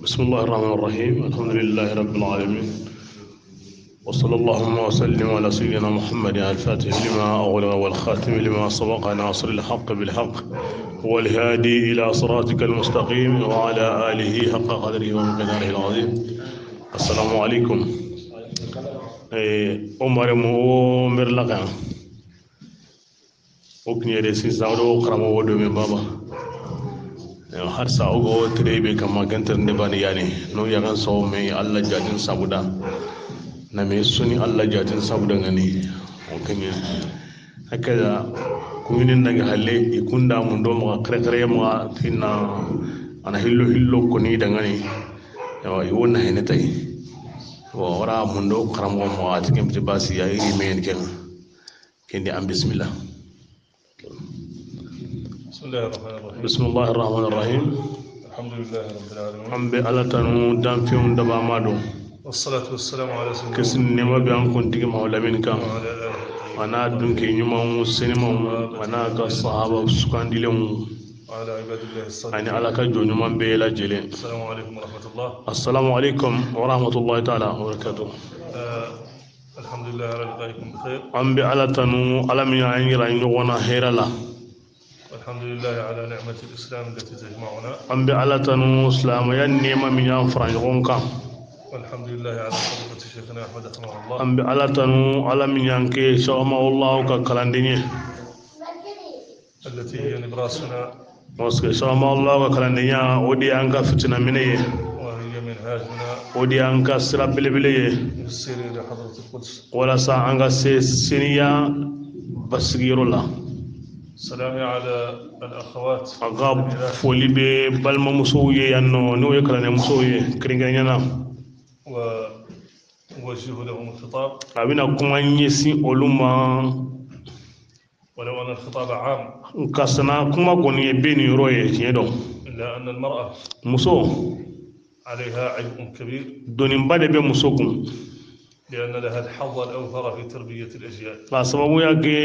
بسم الله الرحمن الرحيم. الحمد لله رب العالمين، وصلى اللهم وسلم على سيدنا محمد الفاتح لما أغلق والخاتم لما سبق، ناصر الحق بالحق والهادي إلى صراطك المستقيم وعلى آله حق قدره ومقداره العظيم. السلام عليكم. Omar mo merlaka o kinyere sisan o karamɔgɔ dɔ min baba har sa ogo tere kama gantar ne bani yani no yagan so me Allah jajin sabuda na me suni Allah jajin sabuda ngani o kanya hakaza kuminin daga halle ikunda mun do ma kare kare ma tinna ana hillo hillo koni dangani yawa iwona henetai wa wara mun do karamɔgɔ ma a cikin basi ya iri men ken kendi am bismillah. بسم الله الرحمن الرحيم. بسم الله الرحمن الرحيم. الحمد لله رب العالمين. An bɛ Ala tanu danfɛnw daba ma don. والصلاة والسلام على سيدنا Kisi ni nɛɛma bɛ an kuntigi Mahamadu kan, وعلى آله a n'a dunke ɲumanw senimanw, a n'a ka sahaba sugandilenw وعلى عباد الله ani الصالحين. Ala ka jɔn ɲuman bɛɛ lajɛlen. السلام عليكم ورحمة الله. Assalamu alaikum wa rahmatullahi ta'ala wa barakatuh. الحمد لله على لقائكم بخير. An bɛ Ala tanu, Ala min y'an yira ɲɔgɔn na hɛrɛ la. والحمد لله على نعمة الإسلام التي تجمعنا. An bɛ Ala tanu silamɛya nɛɛma min y'an fara ɲɔgɔn kan. والحمد لله على طريقة شيخنا أحمد رحمه الله An bɛ Ala tanu, Ala min y'an kɛ Sɔgɔmawulahu ka kalanden ye. التي هي نبراسنا Parce que Sɔgɔmawulahu ka kalandenya, o de y'an ka fitina minɛ ye, وهي منهاجنا o de y'an ka sira belebele ye في السير إلى حضرة القدس. walasa an ka se seniya basigiyɔrɔ la. سلامي على الأخوات A ka foli bɛ balimamusow ye yan nɔ, n'o ye kalandenmusow ye kɛrɛnkɛrɛnnenya la. وأوجه لهم الخطاب. A bɛna kuma ɲɛsin olu ma. ولو أن الخطاب عام، Nka sana kuma kɔni ye bɛ nin yɔrɔ ye tiɲɛ dɔn. إلا أن المرأة Muso عليها عبء كبير، doniba de bɛ muso kun، لأن لها الحظ الأوفر في تربية الأجيال. K'a sababuya kɛ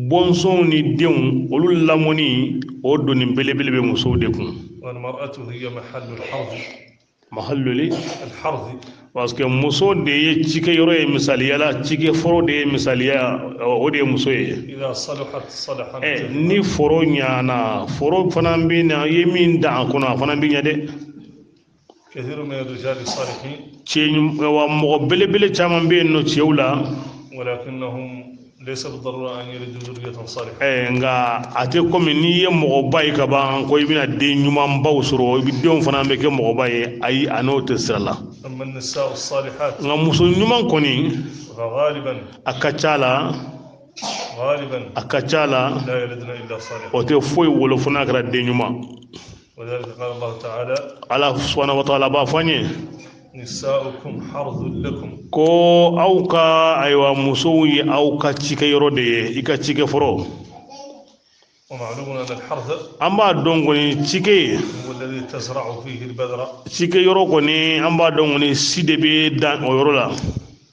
bɔnsɔnw ni denw olu lamɔni, o doni belebele bɛ musow de kun. والمرأة هي محل الحرث. Mahalluli الحرث. Parce que muso de ye cikɛyɔrɔ ye, misaliya la cikɛforo de ye, misaliya o de ye muso ye. إذا صلحت صلح Ɛ ni foro ɲana, foro fana bɛ na, i ye min dan a kɔnɔ, a fana bɛ ɲɛ dɛ. كثير من الرجال الصالحين، Cɛ wa mɔgɔ belebele caman bɛ yen nɔ cɛw la، ولكنهم ليس بالضرورة أن يلدوا ذرية صالحة. Ɛ nka a tɛ komi n'i ye mɔgɔba ye ka ban ko i bɛna den ɲumanbaw sɔrɔ, i bɛ denw fana bɛ kɛ mɔgɔba ye. Ayi, a n'o tɛ sira la. أما النساء الصالحات Nka muso ɲuman kɔni، فغالبا a ka ca la، غالبا a ka ca la، لا يلدن إلا صالحا. o tɛ foyi wolo fo n'a kɛra den ɲuman. وذلك قال الله تعالى: Ala subhanahu wa ta'ala b'a fɔ an ye: نساؤكم حرث لكم. Ko aw ka ayiwa musow ye aw ka cikɛyɔrɔ de ye, i ka cikɛforo. ومعلوم أن الحرث An b'a dɔn kɔni cikɛ هو الذي تزرع فيه البذرة cikɛyɔrɔ kɔni, an b'a dɔn kɔni si de bɛ dan o yɔrɔ la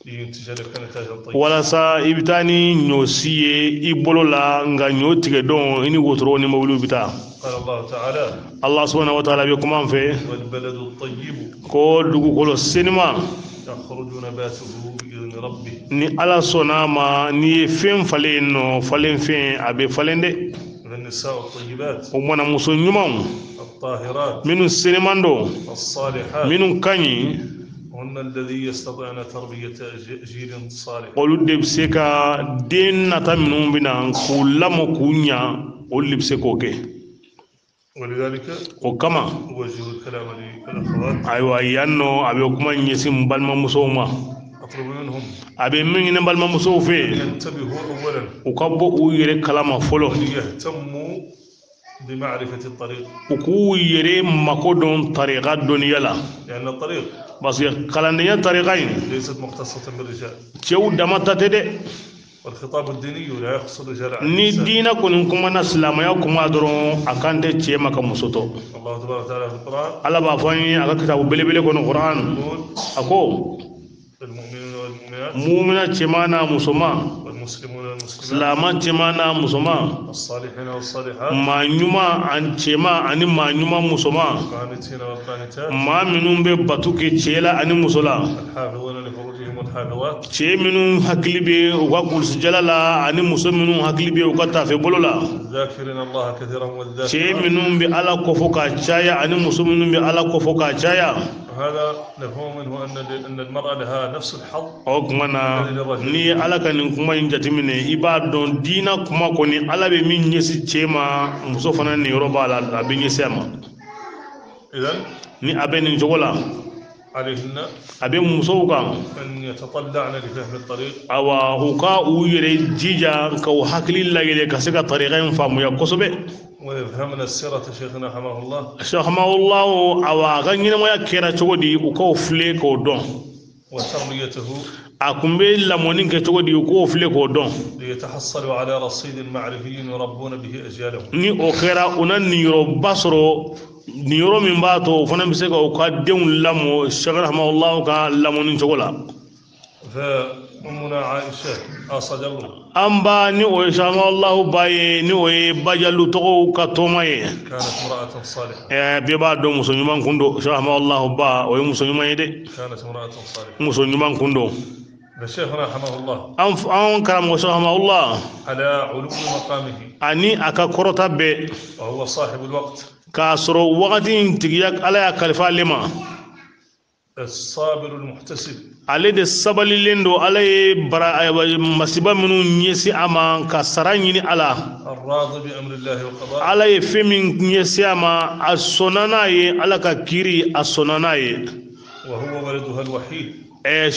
لينتج لك نتاجا طيبا. walasa i bɛ taa ni ɲɔ si ye i bolo la, nka ɲɔ tigɛ don i ni wotoro ni mobiliw bɛ taa. قال الله تعالى: Allah subhanahu wa ta'ala bɛ kuma an fɛ: والبلد الطيب ko dugukolo senima يخرج نباته بإذن ربه. Ni Ala sɔnna a ma, n'i ye fɛn falen yen nɔ, falen fɛn a bɛ falen dɛ. فالنساء الطيبات O kumana muso ɲumanw الطاهرات minnu seniman don، الصالحات minnu ka ɲi، هن الذي يستطيعن تربية جيل صالح. Olu de bɛ se ka den nata minnu bɛ na k'u lamɔ k'u ɲa, olu de bɛ se k'o kɛ. ولذلك O kama أوجه الكلام للأخوات. ayiwa yan nɔ a bɛ kuma ɲɛsin n balimamusow ma. أطلب منهم A bɛ min ɲini n balimamusow fɛ، أن ينتبهوا أولا، u ka bɔ u yɛrɛ kalama fɔlɔ، وليهتموا بمعرفة الطريق، u k'u yɛrɛ mako dɔn tarika dɔnniya la، لأن الطريق parce que kalandenya tarika in ليست مختصة بالرجال. cɛw dama ta tɛ dɛ. والخطاب الديني لا يخص الرجال عن Ni النساء. diinɛ kɔni kumana silamɛya kuma dɔrɔn, a kan tɛ cɛ ma ka muso tɔ. الله تبارك وتعالى في القرآن Ala b'a fɔ an ye a ka kitabu belebele kɔnɔ, Kuran، يقول: a ko: المؤمنون والمؤمنات mumina cɛman n'a musoman، المسلمون والمسلمات silaman cɛman n'a musoman الصالحين والصالحات maa ɲuman ani cɛman ani maa ɲuman musoman القانتين والقانتات maa minnu bɛ bato kɛ cɛ la ani muso la الحافظون لفروجهم والحافظات cɛ minnu hakili bɛ u ka kulusijala la ani muso minnu hakili bɛ u ka taafe bolo la الذاكرين الله كثيرا cɛ والذاكرات minnu bɛ ala kofɔ ka caya ani muso minnu bɛ ala kofɔ ka caya هذا نفهم منه أن المرأة لها نفس الحظ o tuma na n'i ye ala ka nin kuma in jateminɛ i b'a dɔn diinɛ kuma kɔni ala bɛ min ɲɛsin cɛ ma muso fana niyɔrɔ b'a la a bɛ ɲɛsin a ma إذن ni a bɛ nin cogo la عليهن a bɛ musow kan أن يتطلعن لفهم الطريق awa u ka u yɛrɛ jija ka u hakili layɛlɛ ka se ka tariqa in faamuya kosɛbɛ ويفهمن سيرة شيخنا حماه الله sahamalahu awa a ka ɲɛnamaya kɛra cogo di u k'o filɛ k'o dɔn وتربيته a kun bɛ lamɔni kɛ cogo di u k'o filɛ k'o dɔn ليتحصلوا على رصيد معرفي يربون به أجيالهم ni o kɛra u na niyɔrɔba sɔrɔ niyɔrɔ min b'a to o fana bɛ se ka u ka denw lamɔ sɛki rahamalahu ka lamɔni cogo la فأمنا عائشة أصد الله an ba ni o ye sahamalahu ba ye ni o ye bajalu tɔgɔw ka tɔma ye كانت امرأة صالحة bɛɛ b'a dɔn muso ɲuman kun don sahamalahu ba o ye muso ɲuman ye dɛ كانت امرأة صالحة muso ɲuman kun don فشيخنا حماه الله an karamɔgɔ sahamalahu على علو مقامه ani a ka kɔrɔta bɛɛ وهو صاحب الوقت k'a sɔrɔ wagati in tigiya ala y'a kalifa ale ma الصابر المحتسب ale de sabalilen don ala ye bara ayiwa, masiba minnu ɲɛsin a ma ka sara ɲini a la الراضي بأمر الله وقضائه ala ye fɛn min ɲɛsin a ma a sɔnna n'a ye ala ka kiiri a sɔnna n'a ye وهو ولدها الوحيد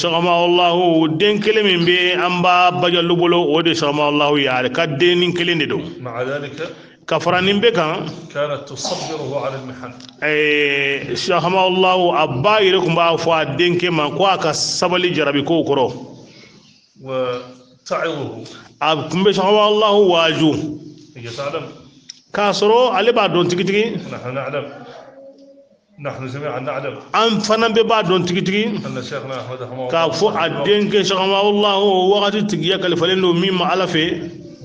sɔgɔmalahu den kelen min bɛ an ba bajalu bolo o de sɔgɔmalahu ye ale ka dennin kelen de don مع ذلك ka fara nin bɛɛ kan كانت تصبره على المحن sɔgɔmalahu a ba yɛrɛ tun b'a fɔ a denkɛ ma ko a ka sabali jarabi kow kɔrɔ وتعظه a tun bɛ sɔgɔmalahu waaju هي تعلم k'a sɔrɔ ale b'a dɔn tigitigi ونحن نعلم نحن جميعا نعلم an fana bɛɛ b'a dɔn tigitigi أن شيخنا أحمد رحمه k'a الله fɔ a denkɛ sɔgɔmalahu wagati tigiya kalifalen don min ma ala fɛ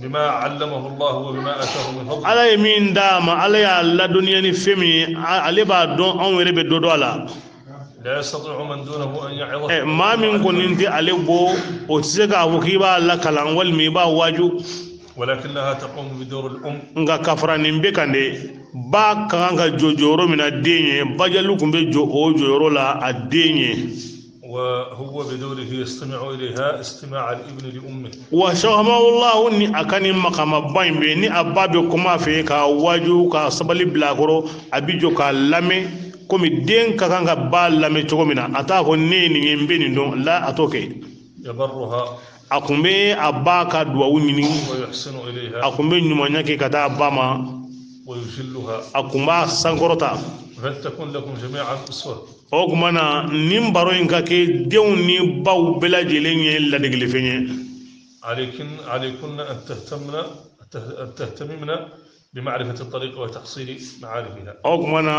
بما علمه الله وبما آتاه من فضله ala ye min d'a ma ala y'a ladɔnniya ni fɛn min ye ale b'a dɔn anw yɛrɛ bɛ dɔ dɔn a la لا يستطيع من دونه أن يعظه maa min kɔni tɛ ale bɔ o tɛ se k'a fɔ k'i b'a lakalan walima i b'a waaju ولكنها تقوم بدور الأم nka ka fara nin bɛɛ kan dɛ ba ka kan ka jɔ jɔyɔrɔ min na den ye bajalu tun bɛ jɔ o jɔyɔrɔ la a den ye وهو بدوره يستمع إليها استماع الابن لأمه wa sɔgɔmalahu ni a ka nin makamaba in bɛ ni a ba bɛ kuma a fɛ k'a waaju k'a sabali bila a kɔrɔ a bɛ jɔ k'a lamɛn komi den ka kan ka ba lamɛn cogo min na a t'a fɔ ne ye nin ye n bɛ nin dɔn la a t'o kɛ يبرها a kun bɛ a ba ka duwawu ɲini ويحسن إليها a kun bɛ ɲumanya kɛ ka taa a ba ma ويجلها a kun b'a sankɔrɔta فلتكن لكم جميعا أسوة o tuma na nin baro in ka kɛ denw ni baw bɛɛ lajɛlen ye ladegelifɛn ye عليكن أن تهتممن بمعرفة الطريق وتحصيل معارفها o tuma na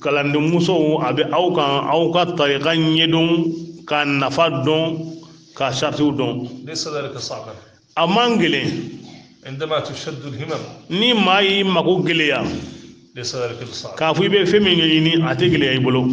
kalandenmusow a bɛ aw kan aw ka tarika ɲɛdɔn ka nafa dɔn ka saritiw dɔn ليس ذلك صعبا a man gɛlɛn عندما تشد الهمم ni maa y'i mako gɛlɛya ليس ذلك بصعب k'a fɔ i bɛ fɛn min ɲɛɲini a tɛ gɛlɛya i bolo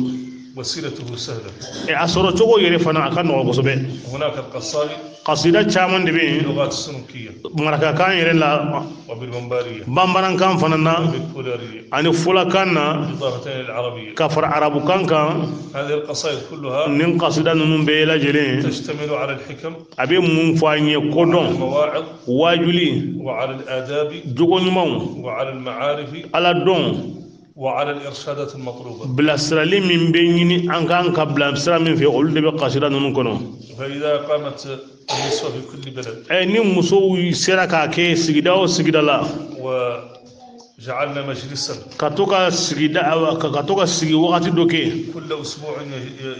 وسيلته سهلة a sɔrɔ cogo yɛrɛ fana a ka nɔgɔn kosɛbɛ هناك القصائد kasida caman de bɛ yen باللغات السنكية marakakan yɛrɛ la وبالبمبارية bamanankan fana na وبالبولارية ani fulakan na إضافة إلى العربية ka fara arabukan kan هذه القصائد كلها nin kasida ninnu bɛɛ lajɛlen تشتمل على الحكم a bɛ mun fɔ an ye kodɔn والمواعظ waajuli وعلى الآداب jogo ɲumanw وعلى المعارف ala dɔn وعلى الإرشادات المطلوبة bilasirali min bɛ ɲini an kan ka bilasira min fɛ olu de bɛ kasida ninnu kɔnɔ فإذا قامت النسوة في كل بلد ni musow sera k'a kɛ sigida o sigida la وجعلنا مجلسا ka to ka sigida ka to ka sigi wagati dɔ kɛ كل أسبوع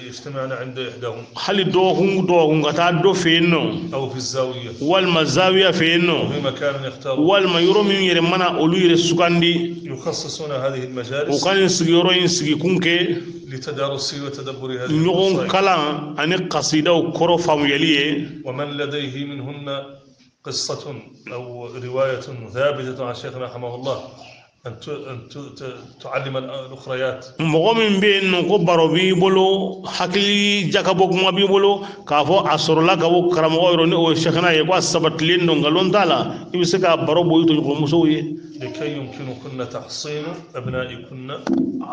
يجتمعن عند إحداهم hali dɔgɔkun dɔgɔkun ka taa dɔ fɛ yen nɔ أو في الزاوية walima zawiya fɛ yen nɔ في مكان يختارون walima yɔrɔ min yɛrɛ mana olu yɛrɛ sugandi يخصصون هذه u المجالس ka nin sigiyɔrɔ in sigikun kɛ لتدارس وتدبر هذه ɲɔgɔn القصائد kalan ani kasidaw kɔrɔ faamuyali ye ومن لديه منهن قصة أو رواية ثابتة عن شيخنا رحمه الله أن تعلم الأخريات. Mɔgɔ min bɛ yen nɔ ko baro b'i bolo, hakili jakabɔ kuma b'i bolo k'a fɔ a sɔrɔla ka bɔ karamɔgɔ yɔrɔ ni o ye sɛkana ye, ko a sabatilen don, nkalon t'a la, i bɛ se k'a baro bɔ i tɔɲɔgɔnmusow ye. لكي يمكنكن تحصين أبنائكن.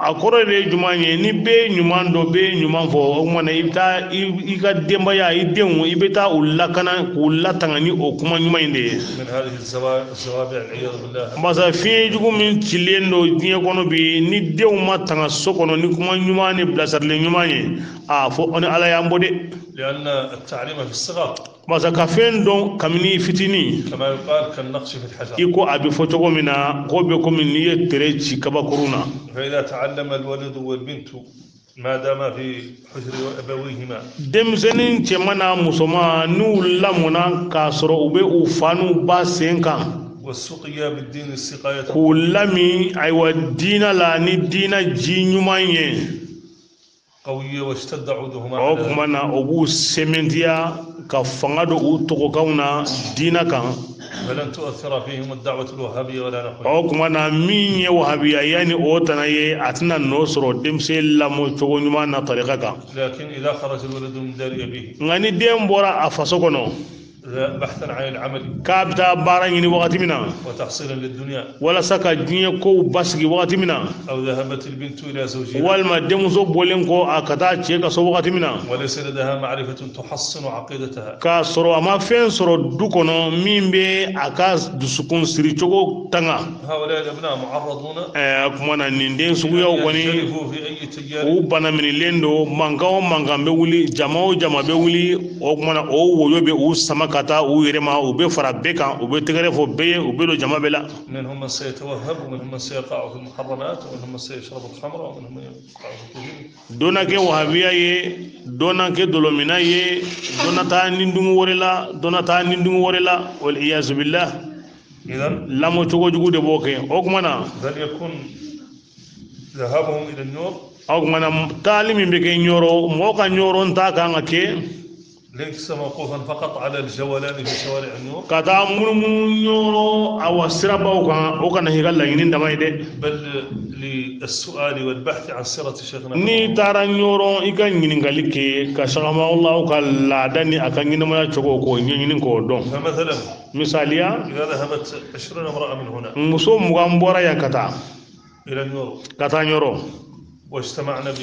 A kɔrɔ de ye jumɛn ye? Ni bɛɛ ye ɲuman dɔn, bɛɛ ye ɲuman fɔ, o tuma na i bɛ taa i ka denbaya, i denw, i bɛ taa u lakana k'u latanga ni o kuma ɲuman in de ye. من هذه الزوابع العياذ بالله. Barisa fiɲɛ jugu min cilen don diɲɛ kɔnɔ bi, ni denw ma tanga so kɔnɔ ni kuma ɲuman ni bilasirali ɲuman ye, a fɔ ni Ala y'an bɔ dɛ. لأن التعليم في الصغر Barisa ka fɛn dɔn kabini fitinin, كما يقال كالنقش في الحجر. I ko a bɛ fɔ cogo min na, ko bɛ komi n'i ye tere ci kabakurun na. فإذا تعلم الولد والبنت ما دام في حجر أبويهما، Denmisɛnnin cɛman n'a musoman, n'u lamɔna k'a sɔrɔ u bɛ u fa n'u ba sen kan, والسقيا بالدين السقاية k'u lami ayiwa diinɛ la ni diinɛ ji ɲuman ye، قوية واشتد عودهما o على tuma na o b'u sɛmɛntiya ka fanga don u tɔgɔkanw na diinɛ kan. فلن تؤثر فيهم الدعوة الوهابية ولا نحوها. O tuma na min ye wahabiya yanni o tana ye, a tɛna nɔ sɔrɔ denmisɛn lamɔ cogo ɲuman na tarika kan. لكن إذا خرج الولد من دار أبيه Nka ni den bɔra a faso kɔnɔ بحثا عن العمل k'a bɛ taa baara ɲini wagati min na، وتحصيلا للدنيا، walasa ka diɲɛ kow basigi wagati min na، أو ذهبت البنت إلى زوجها walima denmuso bɔlen kɔ a ka taa cɛ ka so wagati min na، وليس لديها معرفة تحصن عقيدتها، k'a sɔrɔ a ma fɛn sɔrɔ du kɔnɔ min bɛ a ka dusukun siri cogo tanga، هؤلاء الأبناء معرضون o tuma na nin den suguyaw أن kɔni ينجرفوا في أي تيار. u banaminilen don. Mankan o mankan bɛ wuli, jama o jama bɛ wuli, o tuma na o woyo bɛ u sama ka taa u yɛrɛ ma, u bɛ fara bɛɛ kan, u bɛ tɛgɛrɛ fɔ bɛɛ ye, u bɛ don jama bɛɛ la. منهم من سيتوهب، ومنهم من سيقع في المحرمات، ومنهم من سيشرب الخمر، ومنهم من يقع في الكثير. Dɔ na kɛ wahabiya ye, dɔ na kɛ dɔlɔminna ye, dɔ na taa ni dungu wɛrɛ la, dɔ na taa ni dungu wɛrɛ la, wal iyazu billah. إذا Lamɔ cogo jugu de b'o kɛ. O tuma na بل يكون ذهابهم إلى النور o tuma na taali min bɛ kɛ ɲɔrɔ, mɔgɔ ka ɲɔrɔ ta kan ka kɛ ليس موقوفا فقط على الجولان في شوارع النور، ka taa munumunu ɲɔrɔ awa sirabaw kan, o kana k'i ka laɲini dama ye dɛ. بل للسؤال والبحث عن سيرة شيخنا. N'i taara ɲɔrɔ, i ka ɲininkali kɛ ka sagamawulaw ka laada ni a ka ɲɛnamaya cogo k'o ɲɛɲini k'o dɔn. فمثلا Misaliya، إذا ذهبت 20 امرأة من هنا muso 20 bɔra yan ka taa إلى النور ka taa ɲɔrɔ، واجتمعنا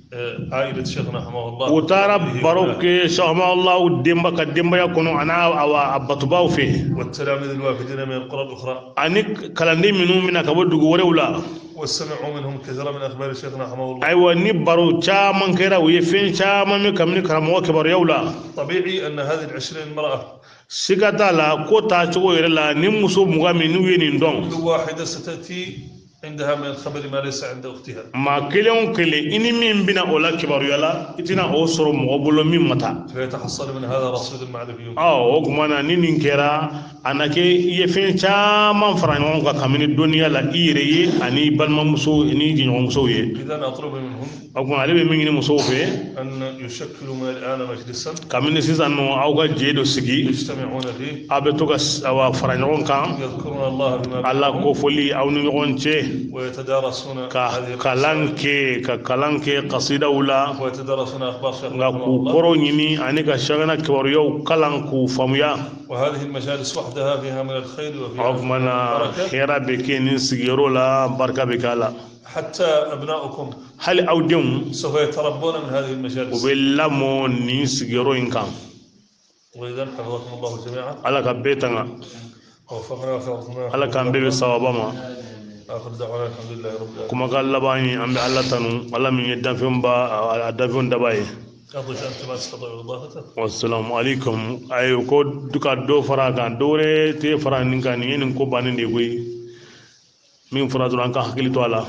بعائلة شيخنا رحمه الله u taara baro kɛ sagamawulaw denba ka denbaya kɔnɔ a n'a awa a batubaw fɛ، والتلاميذ الوافدين من القرى الأخرى، ani kalanden minnu bɛna ka bɔ dugu wɛrɛw la، وسمعوا منهم كثيرا من أخبار شيخنا رحمه الله، ayiwa ni baro caman kɛra, u ye fɛn caman mɛn kabini karamɔgɔ kibaruyaw la، طبيعي أن هذه العشرين امرأة siga t'a la ko taacogo yɛrɛ la, ni muso 20 min n'u ye nin dɔn، كل واحدة ستأتي عندها من الخبر ما ليس عند أختها. Maa kelen o kelen, i ni min bɛna o la kibaruya la, i tɛna o sɔrɔ mɔgɔ bolo min ma taa. فيتحصل من هذا رصيد معرفي. Ɔ o tuma na ni nin kɛra, a na kɛ i ye fɛn caman fara ɲɔgɔn kan kabini dɔnniya la i yɛrɛ ye ani i balimamuso ni jɛɲɔgɔnmusow ye. إذا أطلب منهم O tuma ale bɛ min ɲini musow fɛ، أن يشكلوا من الآن مجلسا kabini sisan nɔ aw ka jɛ dɔ sigi، يجتمعون فيه، aw bɛ to ka awa fara ɲɔgɔn kan، يذكرون الله بما Ala بينهم، kofɔli aw ni ɲɔgɔn cɛ، ويتدارسون ka هذه kalan kɛ, ka kalan kɛ kasidaw la، ويتدارسون أخبار شيخنا nka رحمه k'u الله. kɔrɔ ɲini ani ka sɛgɛnna kibaruyaw kalan k'u faamuya. وهذه المجالس وحدها فيها من الخير O وفيها tuma na البركة. hɛrɛ bɛ kɛ nin sigiyɔrɔ la, barika bɛ k'a la. حتى أبناؤكم Hali aw denw سوف يتربون من هذه u المجالس. bɛ lamɔ nin sigiyɔrɔ in kan. وإذا حفظكم الله جميعا. Ala ka bɛɛ tanga. ووفقنا وفقنا. Ala k'an bɛɛ bɛ sababa ma. آخر دعوانا الحمد لله رب العالمين. Kumakan laban ye, an bɛ Ala tanu, Ala min ye danfɛnw ba a danfɛnw daba ye. أضف أنت ما تستطيع إضافته. Wasalamu alaikum. Ayi, ko ka dɔ fara a kan, dɔ wɛrɛ tɛ fara nin kan. Nin ye nin ko bannen de ye koyi. Min fɔra dɔrɔn, an ka hakili to a la.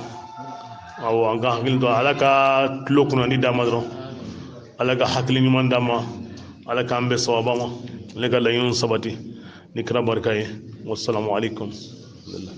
Awɔ, an ka hakili to a la. Ala ka tulo kunnandi d'an ma dɔrɔn, Ala ka hakili ɲuman d'an ma, Ala k'an bɛn sababa ma, ale ka laɲiniw sabati ni kira barika ye. Wasalamu alaikum. Alhamdulillah.